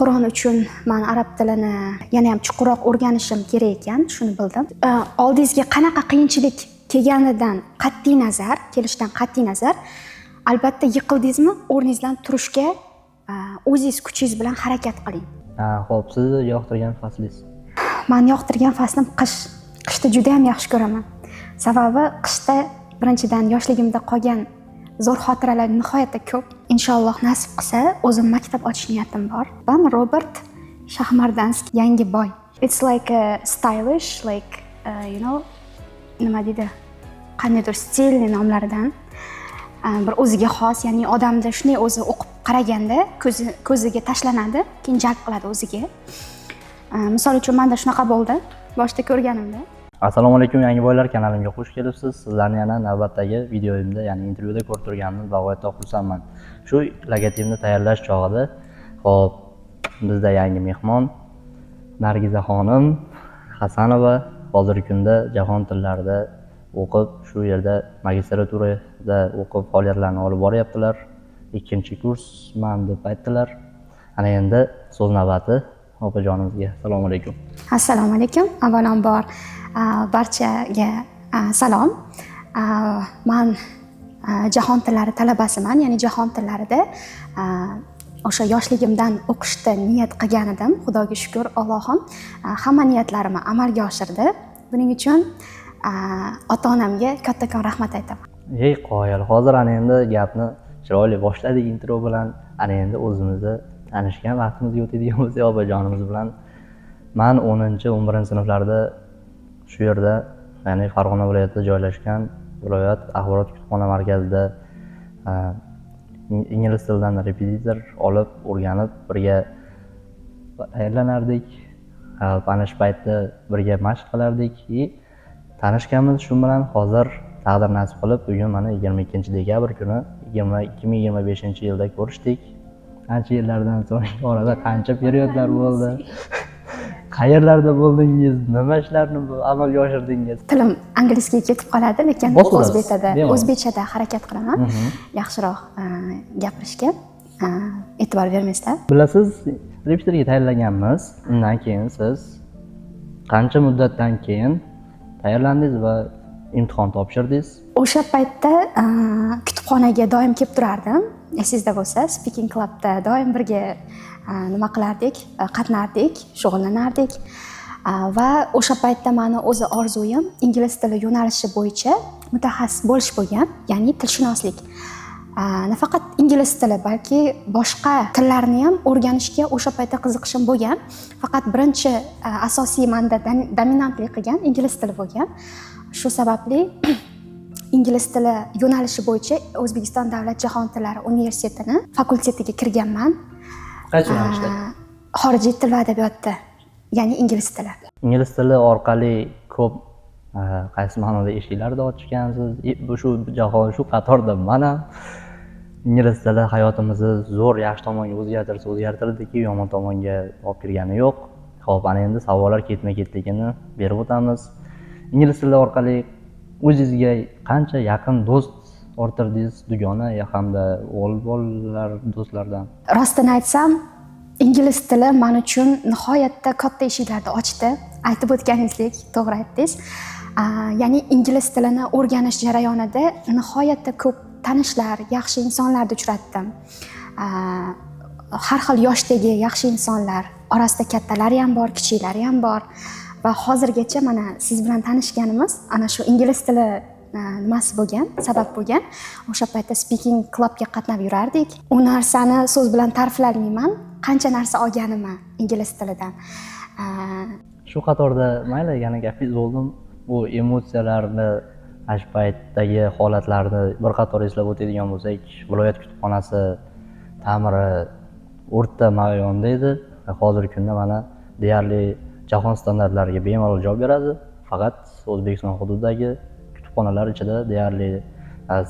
Qur'on uchun man arab tilini yana ham chuqurroq o'rganishim kerak ekan, shuni bildim. Oldingizga qanaqa qiyinchilik kelganidan qat'iy nazar, kelishidan qat'iy nazar, albatta, yiqildingizmi, o'rningizdan turishga o'zingiz kuchingiz bilan harakat qiling. Ha, ho'p, sizni yoqtirgan faslingiz? Mani yoqtirgan faslim qish. Qishni juda ham yaxshi ko'raman. Sababi qishda, birinchidan, yoshligimda qolgan zo'r xotiralar nihoyatda ko'p. Inshaalloh, nasib qilsa, o'zim maktab ochish niyatim bor. Вам Robert Shahmardanskiy, Yangi Boy. It's like a stylish, like nima deydi, qandaydir стильный nomlardan, bir o'ziga xos, ya'ni odamda shunday o'zi o'qib qaraganda ko'ziga tashlanadi, keyin jalb qiladi o'ziga. Misol uchun, manda shunaqa bo'ldi boshida ko'rganimda. Assalomu alaykum, yangi boylar! Kanalimga xush kelibsiz. Sizlarni yana navbatdagi videoyimda, ya'ni intervyuda ko'rib turganimdan bag'oyatda xursandman. Shu logotipni tayyorlash chog'ida, ho'p, bizda yangi mehmon Nargiza xonim Hasanova. Hozirgi kunda jahon tillarida o'qib, shu yerda magistraturada o'qib, faoliyatlarini olib boryaptilar. Ikkinchi kursman deb aytdilar. Ana endi so'z navbati opajonimizga. Assalomu alaykum. Assalomu alaykum. Avvalambor, barchaga salom. Man jahon tillari talabasiman, ya'ni jahon tillarida o'sha yoshligimdan o'qishda niyat qilgan edim. Xudoga shukur, Allohim hamma niyatlarimni amalga oshirdi. Buning uchun ota onamga kattakon rahmat aytaman. Ey, qoyil! Hozir ana endi gapni chiroyli boshladik intro bilan. Ana endi o'zimizni tanishgan vaqtimizga o'tadigan bo'lsak, opajonimiz bilan man 10, 11 sinflarda shu yerda, ya'ni Farg'ona viloyatida joylashgan viloyat axborot kutubxona markazida ingliz tilidan repetitor olib, o'rganib, birga tayyorlanardik. Ana shu paytda birga mashq qilardik и tanishganmiz shu bilan. Hozir taqdir nasib qilib, bugun mana 22 dekabr kuni 2025-yilda ko'rishdik ancha yillardan so'ng. Orada qancha период lar bo'ldi, qayerlarda bo'ldingiz, nima ishlarni amalga oshirdingiz? Tilim anglizga ketib qoladi, lekin Bosaverasiz, o'zbekchada bemalol. o'zbekchada harakat qilaman yaxshiroq gapirishga, e'tibor bermaysizlar. Bilasiz, repetitorga tayyorlanganmiz. Undan keyin siz qancha muddatdan keyin tayyorlandingiz va imtihon topshirdingiz? O'sha paytda kutubxonaga doim kelib turardim. Esingizda bo'lsa, speaking clubda doim birga nima qilardik, qatnardik, shug'ullanardik. Va o'sha paytda mani o'zi orzuyim ingliz tili yo'nalishi bo'yicha mutaxassis bo'lish bo'lgan, ya'ni tilshunoslik. Nafaqat ingliz tili, balki boshqa tillarni ham o'rganishga o'sha paytda qiziqishim bo'lgan. Faqat birinchi asosiy manda dominantlik qilgan ingliz tili bo'lgan. Shu sababli ingliz tili yo'nalishi bo'yicha O'zbekiston davlat jahon tillari universitetini fakultetiga kirganman. Qaysi yo'nalishda? Xorijiy til va adabiyotda, ya'ni ingliz tili. Ingliz tili orqali ko'p qaysi ma'noda eshiklarni ochgansiz. Bu shu jahon, shu qatorda man ham. Ingliz tili hayotimizni zo'r, yaxshi tomonga o'zgartirsa o'zgartirdiki, yomon tomonga olib kirgani yo'q. Ho'p, ana endi savollar ketma ketligini berib o'tamiz. Ingliz tili orqali o'zingizga qancha yaqin do'st orttirdingiz, dugona hamda o'g'il bolalar do'stlardan? Rostini aytsam, ingliz tili man uchun nihoyatda katta eshiklarni ochdi. Aytib o'tganingizdek, to'g'ri aytdingiz. Ya'ni ingliz tilini o'rganish jarayonida nihoyatda ko'p tanishlar, yaxshi insonlarni uchratdim. Har xil yoshdagi yaxshi insonlar orasida kattalari ham bor, kichiklari ham bor va hozirgacha mana siz bilan tanishganimiz ana shu ingliz tili nimasi bo'lgan, sabab bo'lgan. O'sha paytda speaking clubga qatnab yurardik. U narsani so'z bilan ta'riflolmayman, qancha narsa olganimni ingliz tilidan. Shu qatorda, mayli, yana gapingiz bo'ldim, bu emotsiyalarni, ana shu paytdagi holatlarni bir qator eslab o'tadigan bo'lsak, viloyat kutubxonasi ta'miri o'rta ma'yonda edi. Hozirgi kunda mana deyarli jahon standartlariga bemalol javob beradi. Faqat O'zbekiston hududidagi kutubxonalar ichida deyarli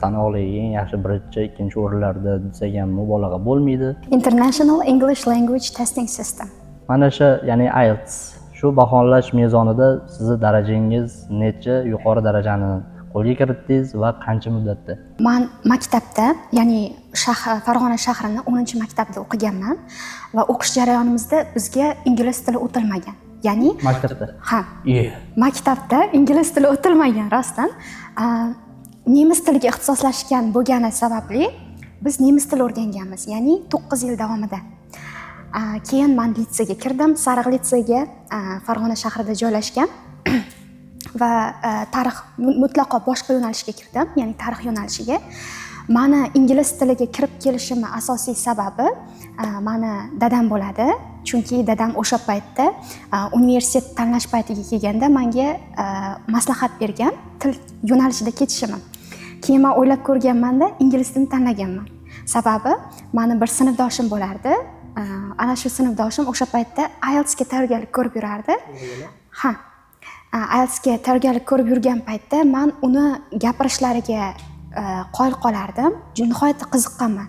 sanoqli eng yaxshi birinchi, ikkinchi o'rinlarda desak ham mubolag'a bo'lmaydi. International English Language Testing System. Mana shu, ya'ni IELTS, shu baholash mezonida sizni darajangiz necha, yuqori darajani qo'lga kiritdingiz va qancha muddatda? Man maktabda, ya'ni Farg'ona shahrini 10-maktabda o'qiganman va o'qish jarayonimizda bizga ingliz tili o'tilmagan, ya'ni Maktabda? Ha. Yeah. Maktabda ingliz tili o'tilmagan rostdan. Nemis tiliga ixtisoslashgan bo'lgani sababli biz nemis tili o'rganganmiz, ya'ni 9 yil davomida. Keyin man litseyga kirdim, Sariq litseyga, Farg'ona shahrida joylashgan va tarix, mutlaqo boshqa yo'nalishga kirdim, ya'ni tarix yo'nalishiga. Mani ingliz tiliga kirib kelishimni asosiy sababi mani dadam bo'ladi, chunki dadam o'sha paytda universitet tanlash paytiga kelganda manga maslahat bergan til yo'nalishida ketishimni. Keyin man o'ylab ko'rganmanda, ingliz tilini tanlaganman. Sababi mani bir sinfdoshim bo'lardi. Ana shu sinfdoshim o'sha paytda IELTSga tayyorgarlik ko'rib yurardi. Ha, IELTSga tayyorgarlik ko'rib yurgan paytda man uni gapirishlariga qoyil qolardim, nihoyatda qiziqqanman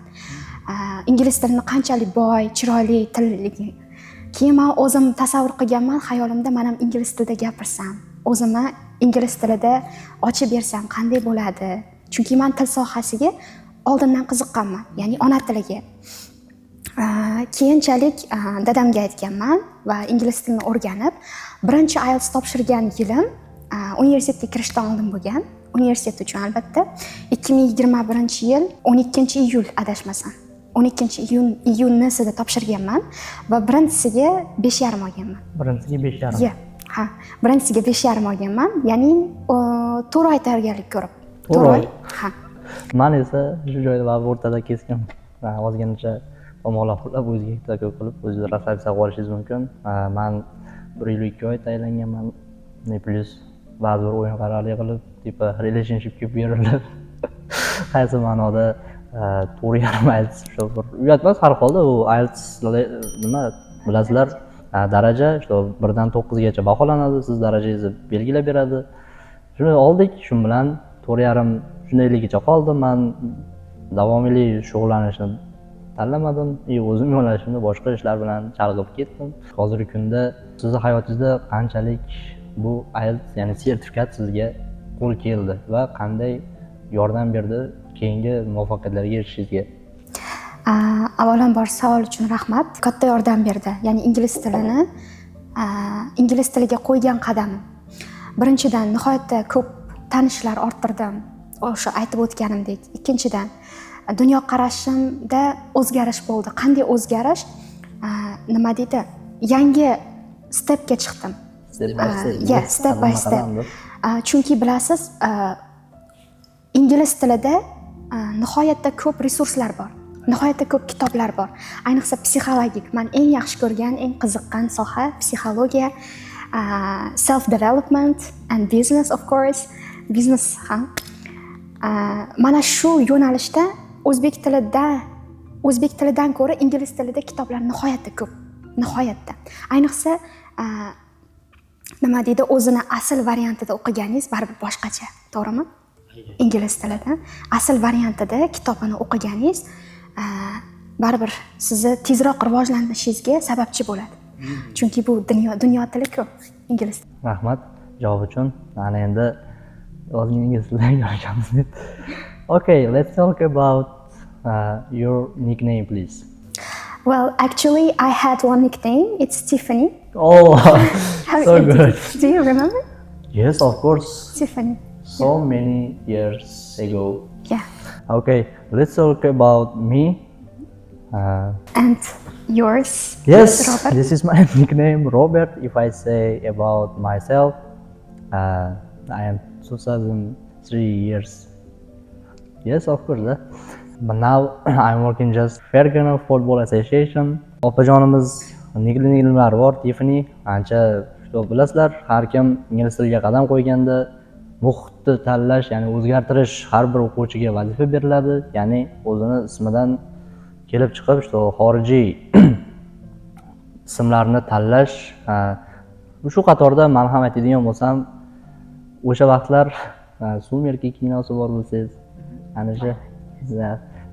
ingliz tilini qanchalik boy, chiroyli tilligi. Keyin man o'zim tasavvur qilganman xayolimda, man ham ingliz tilida gapirsam, o'zimni ingliz tilida ochib bersam qanday bo'ladi, chunki man til sohasiga oldindan qiziqqanman, ya'ni ona tiliga. Keyinchalik dadamga aytganman va ingliz tilini o'rganib, birinchi IELTS topshirgan yilim universitetga kirishdan oldin bo'lgan, universitet uchun albatta, 2021-yil 12-iyul, adashmasam 12-iyun, iyunnisida topshirganman va birinchisiga 5,5 olganman. Birinchisiga 5,5? Yeah, ha, birinchisiga 5,5 olganman, ya'ni 4 oy tayyorgarlik ko'rib. 4 oy? Ha. Man esa shu joyda baribir o'rtada keskin ozgincha tomoqlar puflab, o'ziga takok qilib, o'zingizni расслабиться qilib olishingiz mumkin. Man 1 yil 2 oy tayyorlanganman, не плюс ba'zi bir o'yinqaralik qilib, типа relationshipga berilib, qaysi ma'noda, 4,5 IELTS, shu bir uyat emas har holda. U IELTS nima, bilasizlar, daraja, что 1 dan 9 gacha baholanadi, siz darajangizni belgilab beradi. Shuni oldik, shu bilan 4,5 shundayligicha qoldi. Man davomiylik shug'ullanishni tanlamadim и o'zim yo'nalishimda boshqa ishlar bilan chalg'ib ketdim. Hozirgi kunda sizni hayotingizda qanchalik bu IELTS, ya'ni sertifikat sizga qo'l keldi va qanday yordam berdi keyingi muvaffaqiyatlarga erishishingizga? Avvalambor savol uchun rahmat. Katta yordam berdi, ya'ni ingliz tilini, ingliz tiliga qo'ygan qadamim, birinchidan, nihoyatda ko'p tanishlar orttirdim, o'sha aytib o'tganimdek. Ikkinchidan, dunyoqarashimda o'zgarish bo'ldi. Qanday o'zgarish? Nima deydi, yangi stepga chiqdim. Step by step. Yeah, step by step. Chunki bilasiz, ingliz tilida nihoyatda ko'p resurslar bor, nihoyatda ko'p kitoblar bor, ayniqsa psixologik. Man eng yaxshi ko'rgan, eng qiziqqan soha psixologiya, self development and business, of course, business ham. Mana shu yo'nalishda o'zbek tilidan ko'ra ingliz tilida kitoblar nihoyatda ko'p, nihoyatda. Ayniqsa, nima deydi, o'zini asl variantida o'qiganingiz baribir boshqacha, to'g'rimi? Ingliz tilida asl variantida kitobini o'qiganingiz baribir sizni tezroq rivojlanishingizga sababchi bo'ladi, chunki bu dunyo tili-ku ingliz. Rahmat javob uchun. Ana endi ozgina ingliz tilida gaplashamiz. Okay, let's talk about your nickname, please. Well, actually, I had one nickname. It's Tiffany. Oh, so good. Do you remember? Yes, of course. Tiffany. So many years ago. Yeah. Okay, let's talk about me. And yours? Yes, Robert? This is my nickname, Robert. If I say about myself, I am 2003 years. Yes, of course. Eh? But now I'm working just Fergana Football Association. Opajonimiz nicknamelari bor, Tiffany. Ancha shu bilasizlar, har kim ingliz tiliga qadam qo'yganda muhitni tanlash, ya'ni o'zgartirish har bir o'quvchiga vazifa beriladi. Ya'ni o'zini ismidan kelib chiqib, что xorijiy ismlarni tanlash, shu qatorda man ham aytadigan bo'lsam, o'sha vaqtlar "Сумерки" kinosi bor, bilsangiz, ana shu,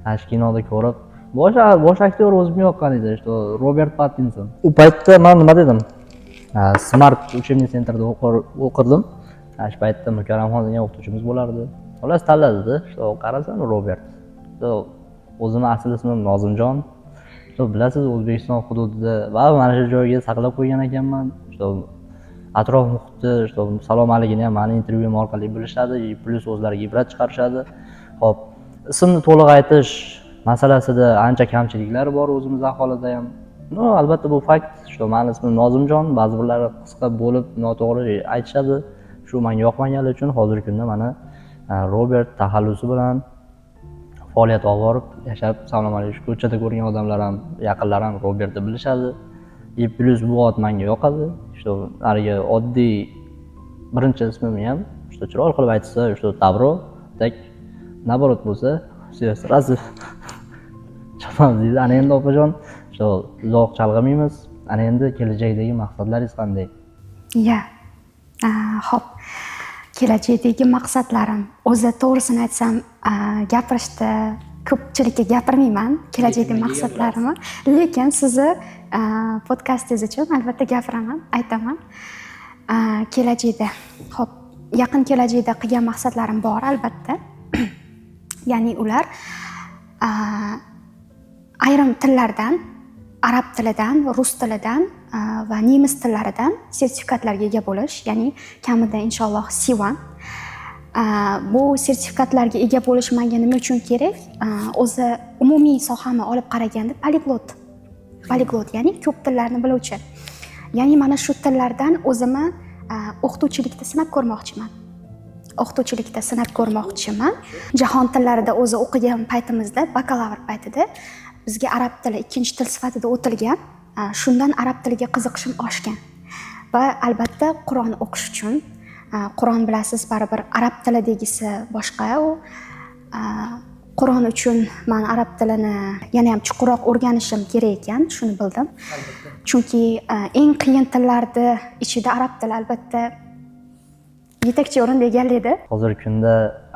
ana shu kinoda ko'rib, bosh aktyor o'zimga yoqqan edi, что Robert Pattinson. U paytda man nima dedim, Smart учебный центр da o'qirdim. Ana shu paytda Mukarramxon degan o'qituvchimiz bo'lardi. Xullas, tanladida, что qarasam, Robert. Что o'zimni asl ismim Nozimjon. Что bilasiz, O'zbekiston hududida va mana shu joyga saqlab qo'ygan ekanman. Что atrof muhitni, что salom alikini ham mani intervyum orqali bilishadi и плюс o'zlariga ibrat chiqarishadi. Ho'p, ismni to'liq aytish masalasida ancha kamchiliklar bor o'zimiz aholida ham. Ну, albatta, bu fakt, что mani ismim Nozimjon, ba'zi birlari qisqa bo'lib noto'g'ri aytishadi. Shu menga yoqmagani uchun hozirgi kunda mana Robert taxallusi bilan faoliyat olib borib, yashab, salom alik, shu ko'chada ko'rgan odamlar ham, yaqinlar ham Robert deb bilishadi. И плюс bu ot menga yoqadi, что haligi oddiy birinchi ismimni ham, что chiroyli qilib aytsa, что Добро, так наоборот bo'lsa, все, сразу chopamiz deydi. Ana endi, opajon, shu uzoq chalg'imaymiz. Ana endi kelajakdagi maqsadlaringiz qanday? Ya, ho'p, kelajakdagi maqsadlarim, o'zi to'g'risini aytsam, gapirishda ko'pchilikka gapirmayman kelajakdagi maqsadlarimni, lekin sizni podkastingiz uchun albatta gapiraman, aytaman. Kelajakda, ho'p, yaqin kelajakda qilgan maqsadlarim bor albatta, ya'ni ular ayrim tillardan, arab tilidan, rus tilidan va nemis tillaridan sertifikatlarga ega bo'lish, ya'ni kamida inshaalloh C1. Bu sertifikatlarga ega bo'lish menga nima uchun kerak? O'zi umumiy sohani olib qaraganda poliglot, ya'ni ko'p tillarni biluvchi, ya'ni mana shu tillardan o'zimni o'qituvchilikda sinab ko'rmoqchiman, o'qituvchilikda sinab ko'rmoqchiman. Jahon tillarida o'zi o'qigan paytimizda, bakalavr paytida bizga arab tili ikkinchi til sifatida o'tilgan. Shundan arab tiliga qiziqishim oshgan va albatta Qur'on o'qish uchun. Qur'on, bilasiz, baribir arab tilidagisi boshqa u. Qur'on uchun man arab tilini yana ham chuqurroq o'rganishim kerak ekan, shuni bildim, chunki eng qiyin tillarni ichida arab tili albatta yetakchi o'rinda egallaydi. Hozirgi kunda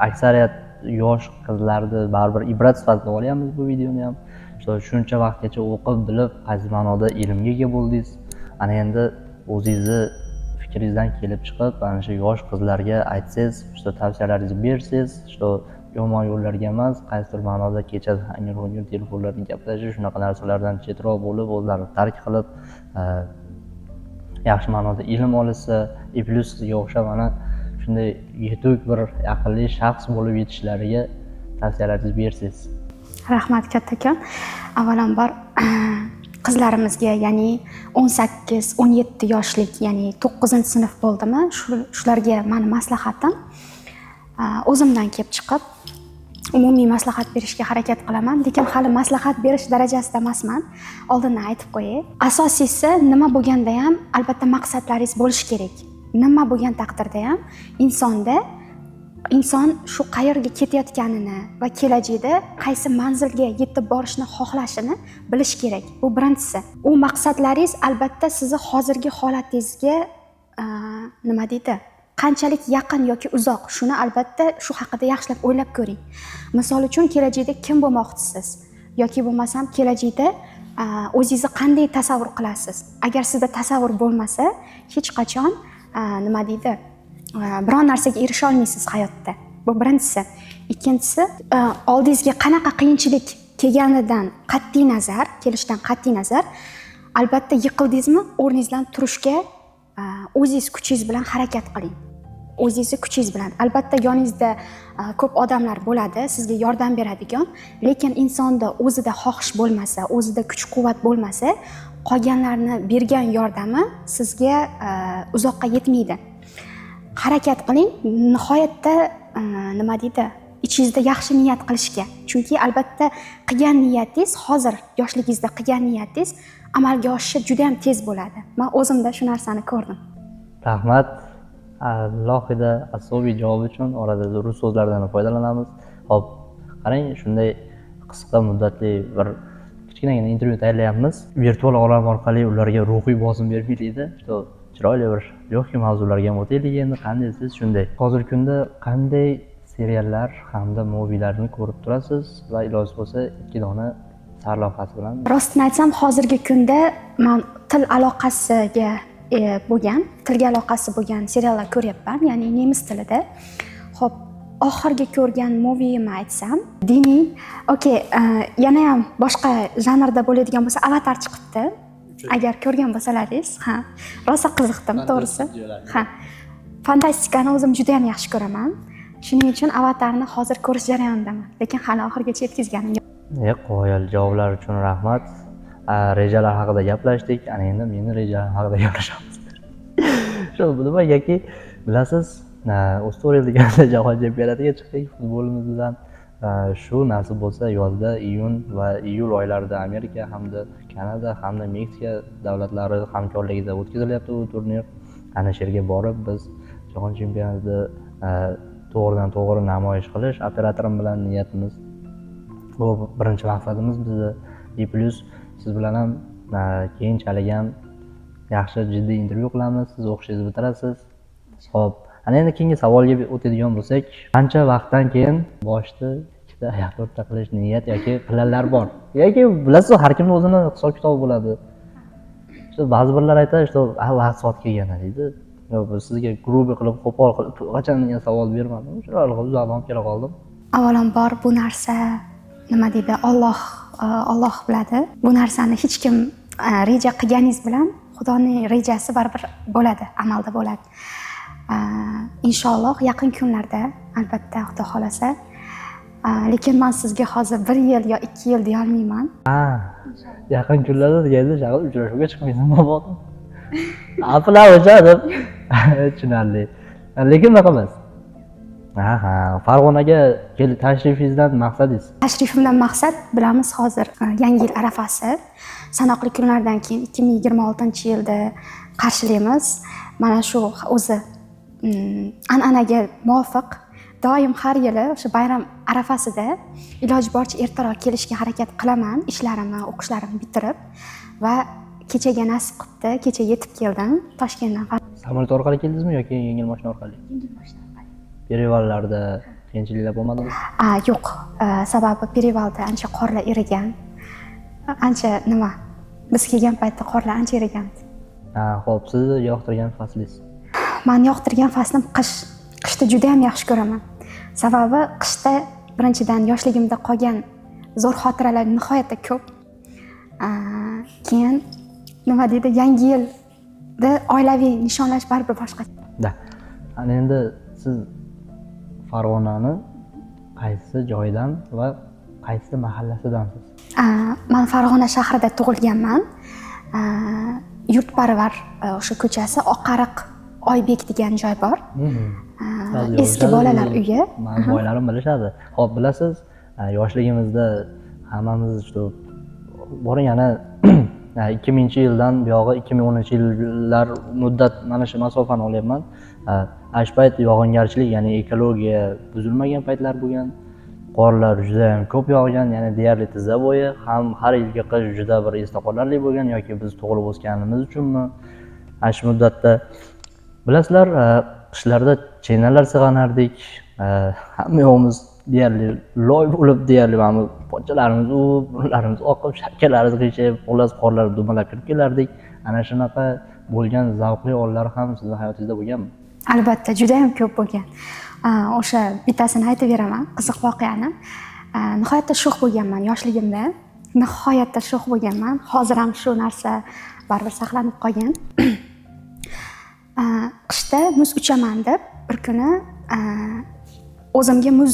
aksariyat yosh qizlarni baribir ibrat sifatida olyapmiz bu videoni ham, что shuncha vaqtgacha o'qib, bilib, qaysi ma'noda ilmga ega bo'ldingiz. Ana endi o'zingizni fikringizdan kelib chiqib, ana shu yosh qizlarga aytsangiz, что tavsiyalaringizni bersangiz, что yomon yo'llarga emas, qaysidir ma'noda kecha hangir hungir telefonlarni gaplashish, shunaqa narsalardan chetroq bo'lib, o'zlarini tark qilib, yaxshi ma'noda ilm olishsa и плюс sizga o'xshab mana shunday yetuk bir aqlli shaxs bo'lib yetishlariga tavsiyalaringizni bersangiz. Rahmat kattakon. Avvalambor, qizlarimizga, ya'ni 18-17 yoshlik, ya'ni to'qqizinchi sinf bo'ldimi, shularga mani maslahatim, o'zimdan kelib chiqib umumiy maslahat berishga harakat qilaman, lekin hali maslahat berish darajasida emasman, oldindan aytib qo'yay. Asosiysi, nima bo'lganda ham, albatta maqsadlaringiz bo'lishi kerak. Nima bo'lgan taqdirda ham insonda, inson shu qayerga ketayotganini va kelajakda qaysi manzilga yetib borishni xohlashini bilish kerak. Bu birinchisi. U maqsadlaringiz albatta sizni hozirgi holatingizga nima deydi, qanchalik yaqin yoki uzoq, shuni albatta shu haqida yaxshilab o'ylab ko'ring. Misol uchun, kelajakda kim bo'lmoqchisiz yoki bo'lmasam kelajakda o'zingizni qanday tasavvur qilasiz? Agar sizda tasavvur bo'lmasa, hech qachon nima deydi, biron narsaga erisha olmaysiz hayotda. Bu birinchisi. Ikkinchisi, oldingizga qanaqa qiyinchilik kelganidan qat'iy nazar, kelishidan qat'iy nazar, albatta yiqildingizmi, o'rningizdan turishga o'zingiz kuchingiz bilan harakat qiling, o'zingizni kuchingiz bilan. Albatta yoningizda ko'p odamlar bo'ladi sizga yordam beradigan, lekin insonda o'zida xohish bo'lmasa, o'zida kuch quvvat bo'lmasa, qolganlarni bergan yordami sizga uzoqqa yetmaydi. Harakat qiling nihoyatda, nima deydi, ichingizda yaxshi niyat qilishga, chunki albatta qilgan niyatingiz, hozir yoshligingizda qilgan niyatingiz amalga oshishi juda yam tez bo'ladi. Man o'zimda shu narsani ko'rdim. Rahmat alohida особый javob uchun. Orada rus so'zlaridan ham foydalanamiz. Ho'p, qarang, shunday qisqa muddatli bir kichkinagina intervyu tayyorlayapmiz virtual olam orqali, ularga ruhiy bosim bermaylikda, что chiroyli bir легкий mavzularga ham o'taylik endi. Qanday siz shunday hozirgi kunda qanday seriallar hamda movie larni ko'rib turasiz va iloji bo'lsa ikki dona sarlavhasi bilan? Rostini aytsam, hozirgi kunda man til aloqasiga bo'lgan, tilga aloqasi bo'lgan seriallar ko'ryapman, ya'ni nemis tilida. Ho'p, oxirgi ko'rgan movie-imni aytsam, diniy, okey, yana ham boshqa janrda bo'ladigan bo'lsa, "Avatar" chiqibdi. Agar ko'rgan bo'lsalaringiz, ha, rosa qiziqdim, to'g'risi. Ha, fantastikani o'zim juda ham yaxshi ko'raman. Shuning uchun "Avatarni" hozir ko'rish jarayonidaman, lekin hali oxirigacha yetkazganim yo'q. Qoyil, javoblar uchun rahmat. Rejalar haqida gaplashdik. Ana endi meni rejalarim haqida gaplashamiz. Shu nimagaki, bilasiz, O'sto'rel deganda jahon chempionatiga chiqdik futbolimiz bilan. Shu nasib bo'lsa, yozda iyun va iyul oylarida Amerika hamda Kanada hamda Meksika davlatlari hamkorligida o'tkazilyapti bu turnir. Ana shu yerga borib, biz jahon chempionatida to'g'ridan to'g'ri namoyish qilish operatorim bilan niyatimiz. Bu birinchi maqsadimiz bizni. И плюс siz bilan ham keyinchalik ham yaxshi, jiddiy intervyu qilamiz. Siz o'qishingizni bitirasiz. Ho'p, ana endi keyingi savolga o'tadigan bo'lsak, qancha vaqtdan keyin boshni ikkita, to'rtta qilish niyat yoki planlar bor? Yoki bilasiz, har kimni o'zini hisob kitobi bo'ladi. Shu ba'zi birlar aytadi, что vaqt soat kelganda deydi. Yo'q, bu sizga грубый qilib, qo'pol qilib qachon degan savol bermadim, chiroyli qilib uzoqdan olib kela qoldim. Avvalambor, bu narsa, nima deydi, Olloh biladi. Bu narsani hech kim reja qilganingiz bilan Xudoning rejasi baribir bo'ladi, amalda bo'ladi. Inshaalloh, yaqin kunlarda, albatta, Xudo xohlasa. Lekin man sizga hozir bir yil yo 2 yil deyolmayman. Ha, yaqin kunlarda deganda shag'al uchrashuvga chiqmaysan mabodo. Apilar o'sha deb tushunarli, lekin unaqa emas. Ha, Farg'onaga tashrifingizdan maqsadingiz? Tashrifimdan maqsad, bilamiz, hozir yangi yil arafasi, sanoqli kunlardan keyin 2026-yilda qarshilaymiz. Mana shu o'zi an'anaga muvofiq doim har yili o'sha bayram arafasida iloji boricha ertaroq kelishga harakat qilaman, ishlarimni, o'qishlarimni bitirib. Va kechaga nasib qilibdi, kecha yetib keldim Toshkentdan. Samolyot orqali keldingizmi yoki yengil mashina orqali? Yengil mashina orqali. Перевал larda qiyinchiliklar bo'lmadimi? A, yo'q. Sababi перевал da ancha qorlar erigan, ancha nima, biz kelgan paytda qorlar ancha erigan. Ha, ho'p, sizni yoqtirgan faslingiz? Mani yoqtirgan faslim qish. Qishni juda yam yaxshi ko'raman, sababi qishda birinchidan yoshligimda qolgan zo'r xotiralar nihoyatda ko'p. Keyin, nima deydi, yangi yilni oilaviy nishonlash baribir boshqa. Да, ana endi siz Farg'onani qaysi joyidan va qaysi mahallasidansiz? Man Farg'ona shahrida tug'ilganman. Yurtparvar o'sha ko'chasi, Oqariq, Oybek degan joy bor. Eski bolalar uyi. Mani boylarim bilishadi. Ho'p, bilasiz, yoshligimizda hammamiz shu boring, yana 2000-yildan buyog'i 2010-yillar muddat, mana shu masofani olyapman. Ana shu payt yog'ingarchilik, ya'ni ekologiya buzilmagan paytlar bo'lgan, qorlar juda yam ko'p yog'gan, ya'ni deyarli tizza bo'yi. Ham har yilgi qish juda bir esda qolarli bo'lgan yoki biz tug'ilib o'sganimiz uchunmi, ana shu muddatda, bilasizlar, qishlarda chanalar sirg'anardik. Hamma yog'imiz deyarli loy bo'lib, deyarli mana bu pochchalarimiz uvib, burunlarimiz oqib, shapkalarimiz qiyshayib, xullas, qorlar dumalab kirib kelardik. Ana shunaqa bo'lgan zavqli onlar ham sizni hayotingizda bo'lganmi? Albatta, judayam ko'p bo'lgan. O'sha bittasini aytib beraman, qiziq voqeani. Nihoyatda sho'x bo'lganman yoshligimda, nihoyatda sho'x bo'lganman. Hozir ham shu narsa baribir saqlanib qolgan. Qishda muz uchaman deb bir kuni o'zimga muz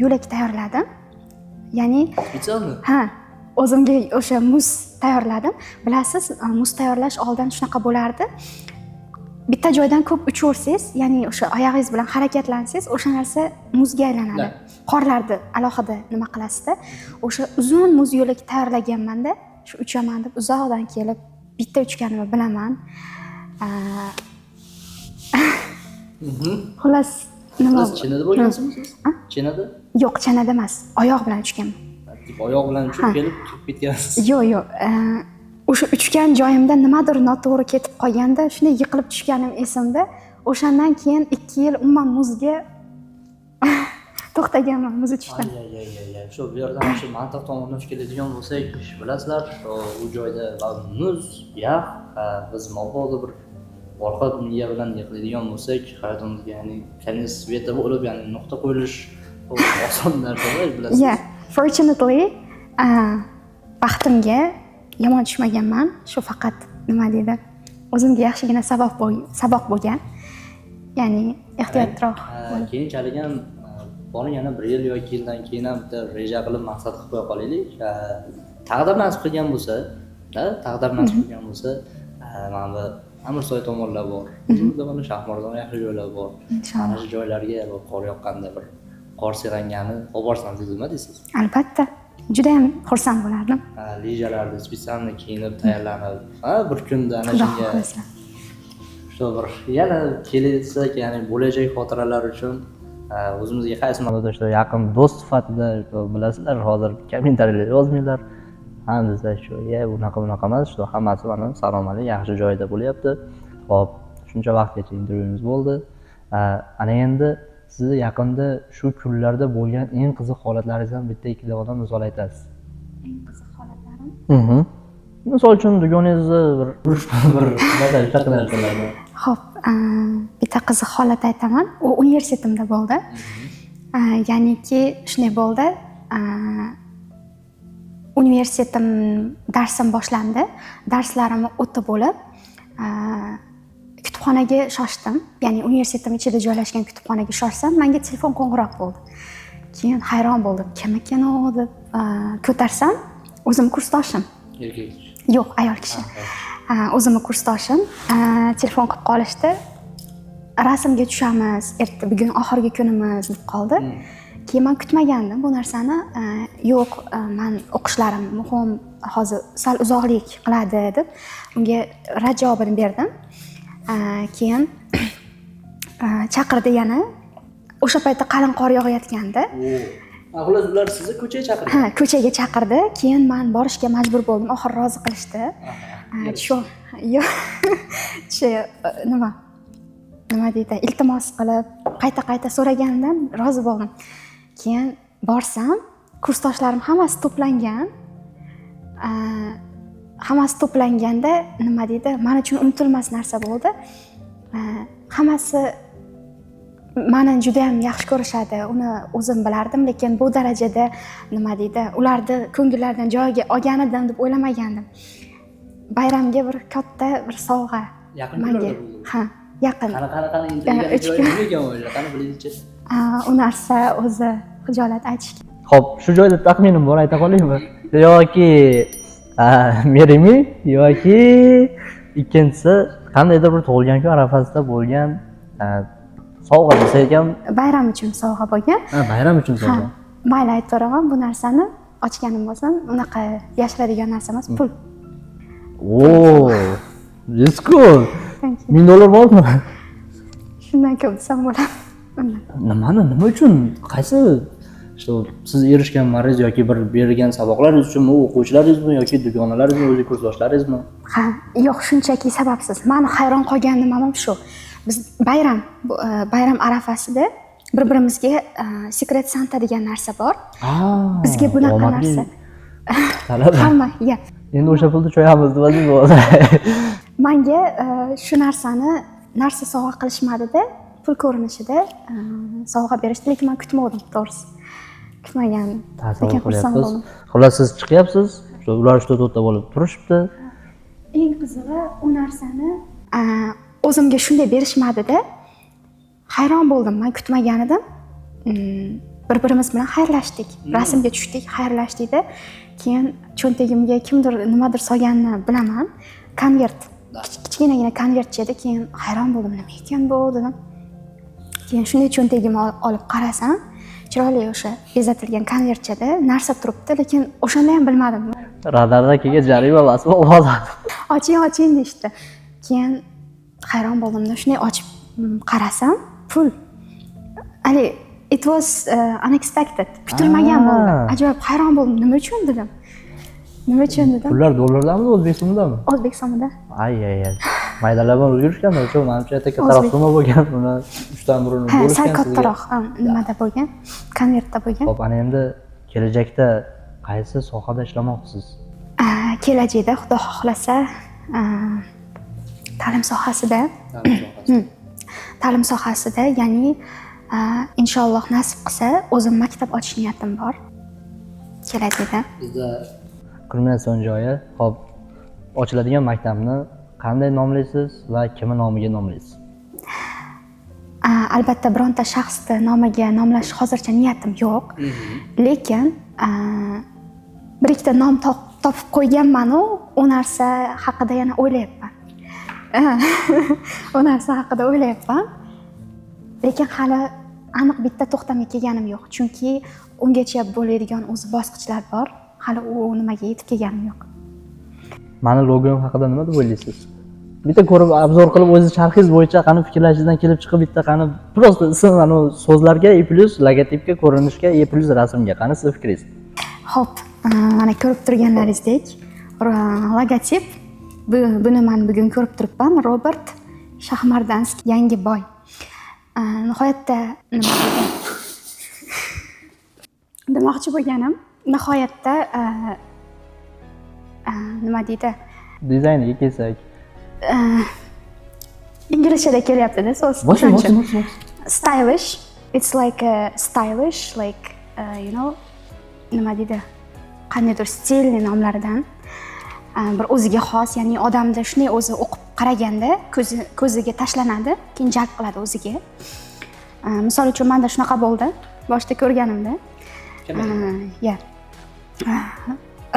yo'lak tayyorladim, ya'ni Специально? Ha, o'zimga o'sha muz tayyorladim. Bilasiz, muz tayyorlash oldin shunaqa bo'lardi: bitta joydan ko'p uchaversangiz, ya'ni o'sha oyog'ingiz bilan harakatlansangiz, o'sha narsa muzga aylanadi. Qorlarni alohida nima qilasizda, o'sha uzun muz yo'lak tayyorlaganmanda, shu uchaman deb uzoqdan kelib bitta uchganimni bilaman. Xullas, nima Chinada bo'lgansizmi siz? Chinada? Yo'q, chanada emas, oyoq bilan uchganman. Oyoq bilan uchib kelib turib ketgansiz. Yo'q, o'sha uchgan joyimda nimadir noto'g'ri ketib qolganda, shunday yiqilib tushganim esimda. O'shandan keyin 2 yil umuman muzga to'xtaganman, muz uchishdan. Ay. Shu bu yerdan shu mantiq tomonidan fikrlaydigan bo'lsak, bilasizlar, u joyda va muz, yax, biz mabodo bir Orqa miya bilan yig'laydigan bo'lsak, hayotimizga, ya'ni конец света bo'lib, ya'ni nuqta qo'yilish bu oson narsa emas, bilasiz. Yeah, fortunately, baxtimga yomon tushmaganman. Shu faqat, nima deydi, o'zimga yaxshigina saboq bo'lgan, ya'ni ehtiyotroq bo'lib. Keyinchalik ham boring, yana bir yil yo 2 yildan keyin ham bitta reja qilib, maqsad qilib qo'ya qolaylik. Taqdir nasib qilgan bo'lsa da, taqdir nasib qilgan bo'lsa, mana bu Amirsoy tomonlar bor, o'zimizda mana Shahmardon, yaxshi joylar bor. Inshaalloh. Mana shu joylarga bir qor yoqqanda, bir qor sirg'angani olib borsam, siz nima deysiz? Albatta, judayam xursand bo'lardim. Лыжа larda специально kiyinib, tayyorlanib, ha, bir kunda ana Xudo shunga xohlasa. Shu bir yana kelsak, ya'ni bo'lajak xotiralar uchun o'zimizga qaysi ma'noda shu yaqin do'st sifatida, shu bilasizlar, hozir kommentariyalar yozmanglar ha desa, shu ye unaqa bunaqa emas, shu hammasi mana salom alik, yaxshi joyida bo'lyapti. Ho'p, shuncha vaqtgacha intervyumiz bo'ldi. Ana endi sizni yaqinda shu kunlarda bo'lgan eng qiziq holatlaringizdan bitta ikkitadan misol aytasiz. Eng qiziq holatlarim? Misol uchun, dugoningizni bir urush, bir shunaqa narsalarni. Ho'p, bitta qiziq holat aytaman. U universitetimda bo'ldi. Ya'niki shunday bo'ldi, universitetim darsim boshlandi, darslarimni o'tib bo'lib, kutubxonaga shoshdim, ya'ni universitetim ichida joylashgan kutubxonaga shoshsam, manga telefon qo'ng'iroq bo'ldi. Keyin hayron bo'ldim, kim ekan u deb. Ko'tarsam, o'zim kursdoshim. Erkak? Yo'q, ayol kishi. O'zimni kursdoshim telefon qilib qolishdi, rasmga tushamiz erta, bugun oxirgi kunimiz, deb qoldi. Keyin man kutmagandim bu narsani. Yo'q, man o'qishlarim muhim, hozir sal uzoqlik qiladi, deb unga rad javobini berdim. Keyin chaqirdi yana. O'sha paytda qalin qor yog'ayotgandi. Xullas, ular sizni ko'chaga chaqirgan? Ha, ko'chaga chaqirdi. Keyin man borishga majbur bo'ldim, oxiri rozi qilishdi. Shu yo'q, shu nima deydi, iltimos qilib, qayta qayta so'ragandan rozi bo'ldim. Keyin borsam, kursdoshlarim hammasi to'plangan. Hammasi to'planganda, nima deydi, man uchun unutilmas narsa bo'ldi. Hammasi mani judayam yaxshi ko'rishadi, uni o'zim bilardim, lekin bu darajada, nima deydi, ularni ko'ngillaridan joyga olgan edim deb o'ylamagandim. Bayramga bir katta bir sovg'a Yaqin manga. kunlarda bo'ldi? Ha, yaqin. Qani, qani, qani, intriga Uch joyi kun. nima ekan o'zi, qani, bilaylikchi. U narsa o'zi xijolat aytishga. Ho'p, shu joyda taxminim bor, ayta qolaymi yoki marry me, yoki ikkinchisi qandaydir bir tug'ilgan kun arafasida bo'lgan sovg'a desak ham. Bayram uchun sovg'a bo'lgan. Ha, bayram uchun Ha, sovg'a. Mayli, aytib beraman bu narsani, ochganim bo'lsin, unaqa yashiradigan narsa emas, pul. O, let's go. Thank you. 1000 dollar bormi? Shundan ko'p desam bo'ladi undan. Nimani, nima uchun, qaysi shu siz erishgan marrangiz yoki bir bergan saboqlaringiz uchunmi, o'quvchilaringizmi yoki dugonalaringizmi, o'zi kursdoshlaringizmi? Ha, yo'q, shunchaki sababsiz. Mani hayron qolgan nimam ham shu. Biz bayram bu, bayram arafasida bir birimizga Secret Santa degan narsa bor. Bizga bunaqa Omadli narsa. Talaba. Hamma, ya. Endi o'sha pulni choyamiz deb bo'ldi. Manga shu narsani narsa sovg'a qilishmadida, pul ko'rinishida sovg'a berishdi, lekin man kutmovdim, to'g'risi. Kutmagandim. Tasavvur Lekin xursand qilyapsiz. bo'ldim. Xullas, siz chiqyapsiz, shu ular uchta to'rtta bo'lib turishibdi. Eng qizig'i, u narsani o'zimga shunday berishmadida, hayron bo'ldim, man kutmagan edim. Bir birimiz bilan xayrlashdik, rasmga tushdik, xayrlashdikda, keyin cho'ntagimga kimdir nimadir solganini bilaman, konvert, kichkinagina konvertcha edi. Keyin hayron bo'ldim, nima ekan bu, dedim. Keyin shunday cho'ntagimni olib qarasam, chiroyli o'sha bezatilgan konvertchada narsa turibdi, lekin o'shanda ham bilmadim. Radarda kelgan jarima emasmi ovoz? Oching, oching, deyishdi. Keyin hayron bo'ldimda, shunday ochib qarasam, pul. Haligi it was unexpected, kutilmagan bo'ldi. Ajoyib hayron bo'ldim, nima uchun, dedim, nima uchun, dedim. Pullar dollardami, o'zbek so'midami? O'zbek so'mida. Ay ay ay, maydalab ham yurishganda o'sha, manimcha, erta kattaroq O'zbek. summa bo'lgan, uni uchdan birini Ha, sal bo'lishgan sizga. kattaroq, ha, nimada bo'lgan, konvertda bo'lgan. Ho'p, ana endi kelajakda qaysi sohada ishlamoqchisiz? Kelajakda, xudo xohlasa, Ta'lim sohasida. Ta'lim sohasida, ya'ni inshaalloh, nasib qilsa, o'zim maktab ochish niyatim bor kelajakda. Bizda kulminatsion joyi. Ho'p, ochiladigan maktabni qanday nomlaysiz va kimni nomiga nomlaysiz? Albatta, bironta shaxsni nomiga nomlash hozircha niyatim yo'q, lekin bir ikkita nom topib qo'yganmanu, u narsa haqida yana o'ylayapman, u narsa haqida o'ylayapman, lekin hali aniq bitta to'xtamga kelganim yo'q, chunki ungacha bo'ladigan o'zi bosqichlar bor, hali u nimaga yetib kelganim yo'q. Mani logom haqida nima deb o'ylaysiz? Bitta ko'rib, обзор qilib, o'zingiz sharhingiz bo'yicha, qani, fikrlashingizdan kelib chiqib, bitta, qani, просто ism, anavi so'zlarga и плюс logotipga, ko'rinishga и плюс rasmga, qani, sizni fikringiz? Ho'p, mana ko'rib turganlaringizdek, logotip, buni man bugun ko'rib turibman. Robert Shahmardanskiy, yangi boy. Nihoyatda, nima deydi, demoqchi bo'lganim, nihoyatda, nima deydi, Dizayniga kelsak. Inglizchada kelyaptida so'z. Bosing. O'shaning uchun. Bosing, bosing. Stylish, it's like a stylish, like nima deydi, qandaydir стильный nomlardan, bir o'ziga xos, ya'ni odamda shunday o'zi o'qib qaraganda ko'ziga tashlanadi, keyin jalb qiladi o'ziga. Misol uchun, manda shunaqa bo'ldi boshida ko'rganimda. Ya,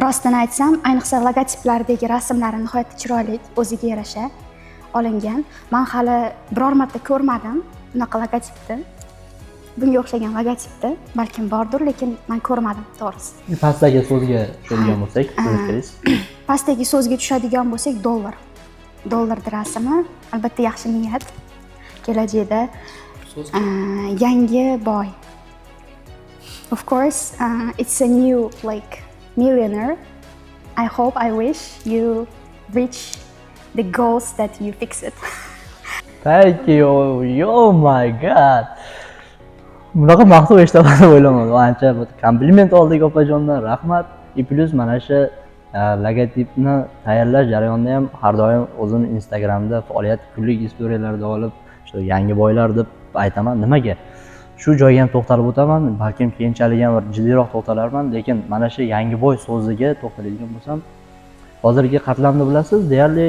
rostini aytsam, ayniqsa logotiplardagi rasmlari nihoyatda chiroyli, o'ziga yarasha olingan. Man hali biror marta ko'rmadim bunaqa logotipni, bunga o'xshagan logotipni. Balkim bordir, lekin man ko'rmadim, to'g'risi. Pastdagi so'zga tushadigan bo'lsak, sizni fikringiz? Pastdagi so'zga tushadigan bo'lsak, dollar, dollarni rasmi, albatta, yaxshi niyat, kelajakda yangi boy. Of course, it's a new, like, millionaire. I hope, I wish you reach the goals that you fix it. Thank you. Oh my God, bunaqa maqtov eshitaman deb o'ylamadim. Ancha bir kompliment oldik opajondan, rahmat. И плюс mana shu logotipni tayyorlash jarayonida ham har doim o'zim Instagramda faoliyat, kunlik istoriyalarda olib, shu yangi boylar deb aytaman. Nimaga? Shu joyga ham to'xtalib o'taman, balkim keyinchalik ham bir jiddiyroq to'xtalarman, lekin mana shu yangi boy so'ziga to'xtaladigan bo'lsam, hozirgi qatlamni bilasiz, deyarli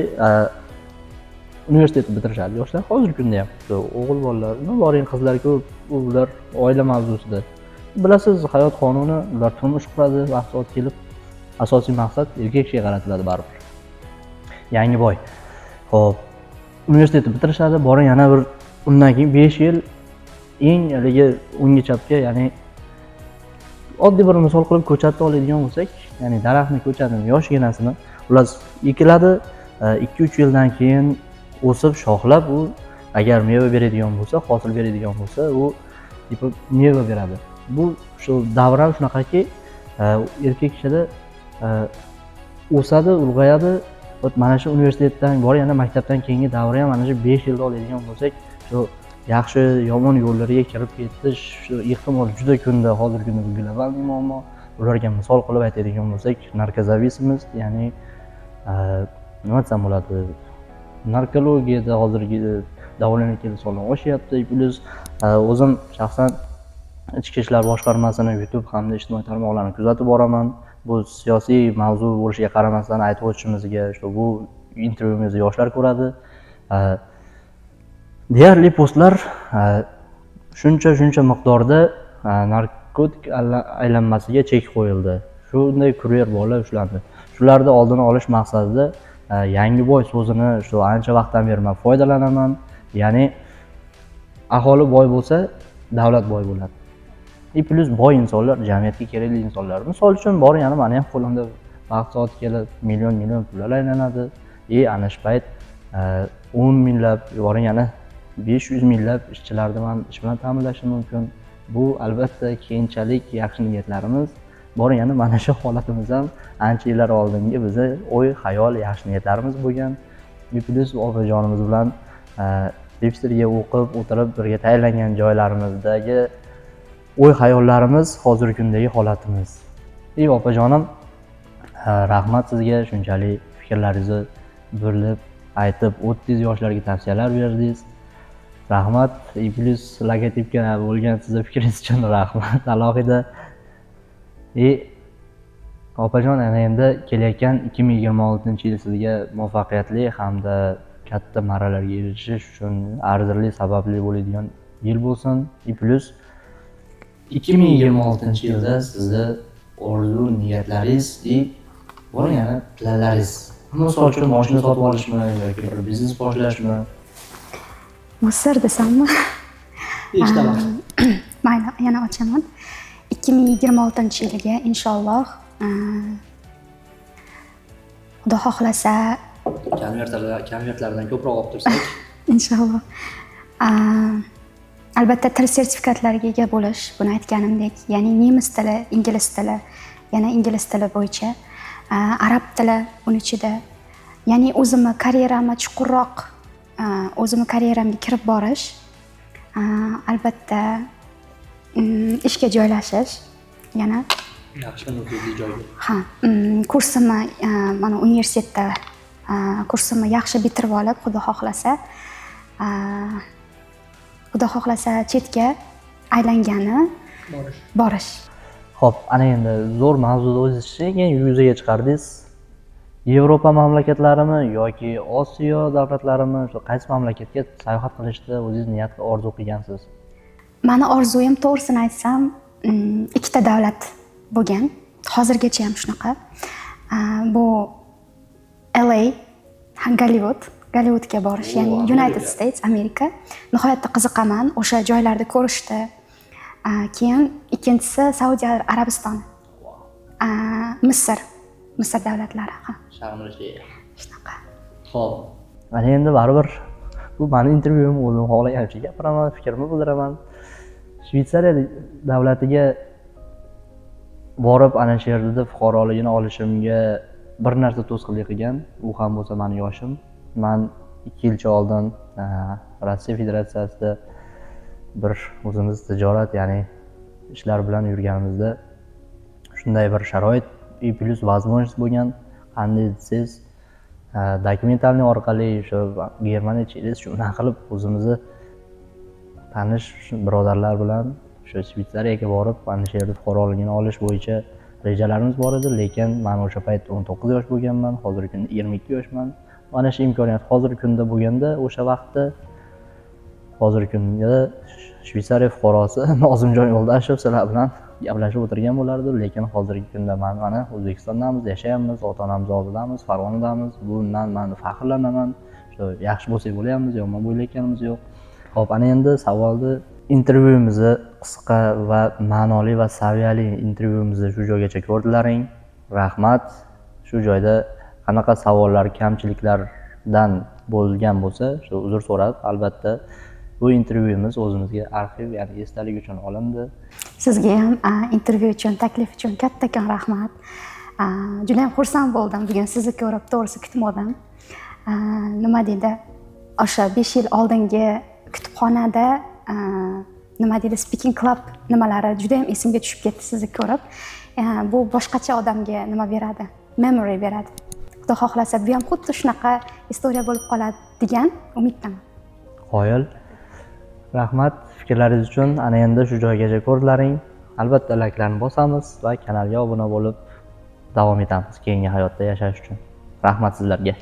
universitetni bitirishadi yoshlar hozirgi kunda ham. Shu o'g'il bolalar, nima boring, qizlar ko'p, ular oila mavzusida, bilasiz, hayot qonuni, ular turmush quradi, vaqt soat kelib asosiy maqsad erkak kishiga qaratiladi baribir. Yangi boy, ho'p, universitetni bitirishadi, boring, yana bir undan keyin 5 yil eng haligi o'ngga chapga, ya'ni oddiy bir misol qilib ko'chatni oladigan bo'lsak, ya'ni daraxtni ko'chatini yoshginasini ular ekiladi, 2-3 yildan keyin o'sib, shoxlab, u agar meva beradigan bo'lsa, hosil beradigan bo'lsa, u типа meva beradi. Bu shu davr ham shunaqaki, erkak kishida o'sadi, ulg'ayadi. Вот mana shu universitetdan bor, yana maktabdan keyingi davri ham mana shu 5 yilda oladigan bo'lsak, shu yaxshi yomon yo'llarga kirib ketish shu ehtimol juda kunda, hozirgi kunda bu глобальный muammo. Ularga misol qilib aytadigan bo'lsak, наркозависимость, ya'ni nima desam bo'ladi, narkologiyada hozirgi davolanayotgan insonlar oshyapti. Плюс o'zim shaxsan ichki ishlar boshqarmasini YouTube hamda ijtimoiy tarmoqlarni kuzatib boraman. Bu siyosiy mavzu bo'lishiga qaramasdan aytib o'tishimizga, что bu intervyumizni yoshlar ko'radi. Deyarli postlar shuncha shuncha miqdorda narkotik aylanmasiga chek qo'yildi, shunday kuryer bolalar ushlandi. Shularni oldini olish maqsadida yangi boy so'zini shu ancha vaqtdan beri man foydalanaman, ya'ni aholi boy bo'lsa, davlat boy bo'ladi. И плюс boy insonlar jamiyatga kerakli insonlar. Misol uchun, bor, yana mani ham qo'limda vaqt soat kelib million million pullar aylanadi и ana shu payt 10 minglab, boring, yana 500 minglab ishchilarni man ish bilan ta'minlashim mumkin. Bu albatta keyinchalik yaxshi niyatlarimiz bor. Yana mana shu holatimiz ham ancha yillar oldingi bizni o'y xayol, yaxshi niyatlarimiz bo'lgan. И плюс opajonimiz bilan repetitorga o'qib o'tirib, birga tayyorlangan joylarimizdagi o'y xayollarimiz, hozirgi kundagi holatimiz. И opajonim, rahmat sizga, shunchalik fikrlaringizni bo'lib. aytib o'tdingiz, yoshlarga tavsiyalar berdingiz. Rahmat. И плюс logotipga bo'lgan sizni fikringiz uchun rahmat alohida. И opajon, ana endi kelayotgan 2026-yil sizga muvaffaqiyatli hamda katta marralarga erishish uchun arzirli, sababli bo'ladigan yil bo'lsin. И плюс 2026-yilda sizni orzu niyatlaringiz и bor yana planlaringiz, misol uchun, moshina sotib olishmi yoki bir biznes boshlashmi? Bu sir desammi? Eshitaman. Mayli, yana ochaman. 2026-yilga inshaalloh, xudo xohlasa, Konvertlardan ko'proq olib tursak. Inshaalloh. Albatta, til sertifikatlariga ega bo'lish, buni aytganimdek, ya'ni nemis tili, ingliz tili, yana ingliz tili bo'yicha, arab tili uni ichida, ya'ni o'zimni karyeramni chuqurroq, o'zimni karyeramga kirib borish, albatta, ishga joylashish yana. Yaxshi, nufuzli joyga. Ha, kursimni, mana universitetda kursimni yaxshi bitirib olib, xudo xohlasa, chetga aylangani borish. Borish. Ho'p, ana endi zo'r mavzuda o'zingiz keyin yuzaga chiqardingiz. Yevropa mamlakatlarimi yoki Osiyo davlatlarimi, shu qaysi mamlakatga sayohat qilishni o'zingiz niyat, orzu qilgansiz? Mani orzuyim, to'g'risini aytsam, ikkita davlat bo'lgan, hozirgacha ham shunaqa. Bu LA, Gollivudga borish, ya'ni United States, Amerika. Nihoyatda qiziqaman o'sha joylarni ko'rishni. Keyin ikkinchisi Saudiya Arabistoni, Misr davlatlari, ha. Shunaqa. Ho'p, mana endi baribir bu mani intervyuim, o'zim xohlaganimcha gapiraman, fikrimni bildiraman. Shvetsariya davlatiga borib, ana shu yerda fuqaroligini olishimga bir narsa to'sqinlik qilgan, u ham bo'lsa mani yoshim. Man 2 yilcha oldin Rossiya Federatsiyasida bir o'zimiz tijorat, ya'ni ishlar bilan yurganimizda shunday bir sharoit и плюс возможность bo'lgan. Qanday desangiz, документальный orqali o'sha Germaniya через shunaqa qilib o'zimizni tanish birodarlar bilan o'sha Shvetsariyaga borib, ana shu yerda fuqaroligini olish bo'yicha rejalarimiz bor edi. Lekin man o'sha payt 19 yosh bo'lganman, hozirgi kunda 22 yoshman. Mana shu imkoniyat hozirgi kunda bo'lganda, o'sha vaqtda hozirgi kunda Shvetsariya fuqarosi Nozimjon Yo'ldashev sizlar bilan gaplashib o'tirgan bo'lardi. Lekin hozirgi kunda man mana O'zbekistondamiz, yashayapmiz, ota onamiz oldidamiz, Farg'onadamiz. Bundan man faxrlanaman. Shu yaxshi bo'lsak bo'lyapmiz, yomon bo'layotganimiz yo'q. Ho'p, ana endi savolni, intervyumizni, qisqa va ma'noli va saviyali intervyumizni shu joygacha ko'rdilaring, rahmat. Shu joyda qanaqa savollar kamchiliklardan bo'lgan bo'lsa, shu uzr so'rab, albatta, bu intervyumiz o'zimizga arxiv, ya'ni esdalik uchun olindi. Sizga ham intervyu uchun, taklif uchun kattakon rahmat. Judayam xursand bo'ldim bugun sizni ko'rib, to'g'risi kutmadim. Nima deydi, o'sha 5 yil oldingi kutubxonada, nima deydi, speaking club nimalari judayam esimga tushib ketdi sizni ko'rib. Bu boshqacha odamga nima beradi, memory beradi. Xudo xohlasa, bu ham xuddi shunaqa история bo'lib qoladi degan umiddaman. Qoyil, rahmat fikrlaringiz uchun. Ana endi shu joygacha ko'rdilaring, albatta, layklarni bosamiz va kanalga obuna bo'lib davom etamiz keyingi hayotda yashash uchun. Rahmat sizlarga.